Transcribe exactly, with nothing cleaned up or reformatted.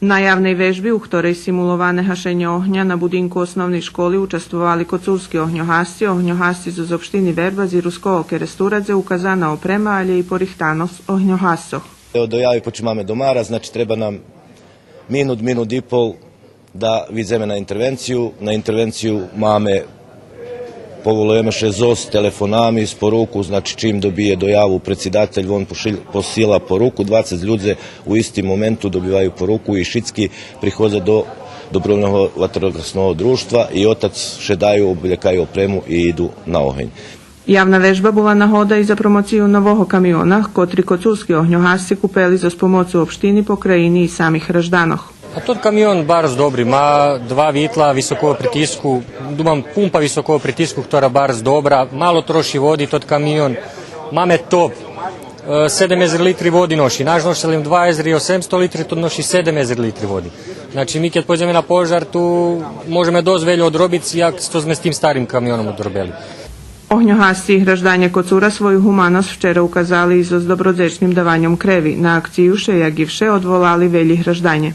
На явней вежби, у хторей симуловане гашенє огня на будинку Основней школи, участвовали коцурски огньогасци, огньогасци зоз општини Вербас и Руского Керестура, дзе указана опрема, алє и порихтаносц огньогасцох. Од дояви почимаме домара, значи, треба нам минут, минут и пол да видземе на интервенцию. На интервенцию маме, поволуєме ше зоз телефонами, з поруку, значи, чим добиє дояву предсидатель, вон пошиль-, посила поруку, двацец людзе у истим моменту добиваю поруку и шицки приходза до Добровольного ватрогасного дружтва и одтадз ше даю, облєкаю опрему и иду на огень. Явна вежба була нагода и за промоцию нового камиона, котри коцурски огньогасци купели зоз помоцу општини, покраїни и самих гражданох. А тот камион барз добри, ма два витла високого притиску, думам, пумпа високого притиску, хтора барз добра, мало троши води тот камион, маме топ, е, седем езер литри води ноши, наш ноши лєм два езер и осемсто литри, тот ноши седем езер литри води. Значи, ми кед пойдземе на пожар, ту можеме досц вельо одробиц, як што зме з тим старим камионом одробели. Огньогасци и гражданє Коцура свою гуманосц вчера указали и зоз добродзечним даваньом креви. На акцию ше, як и вше, одволали велї гражданє.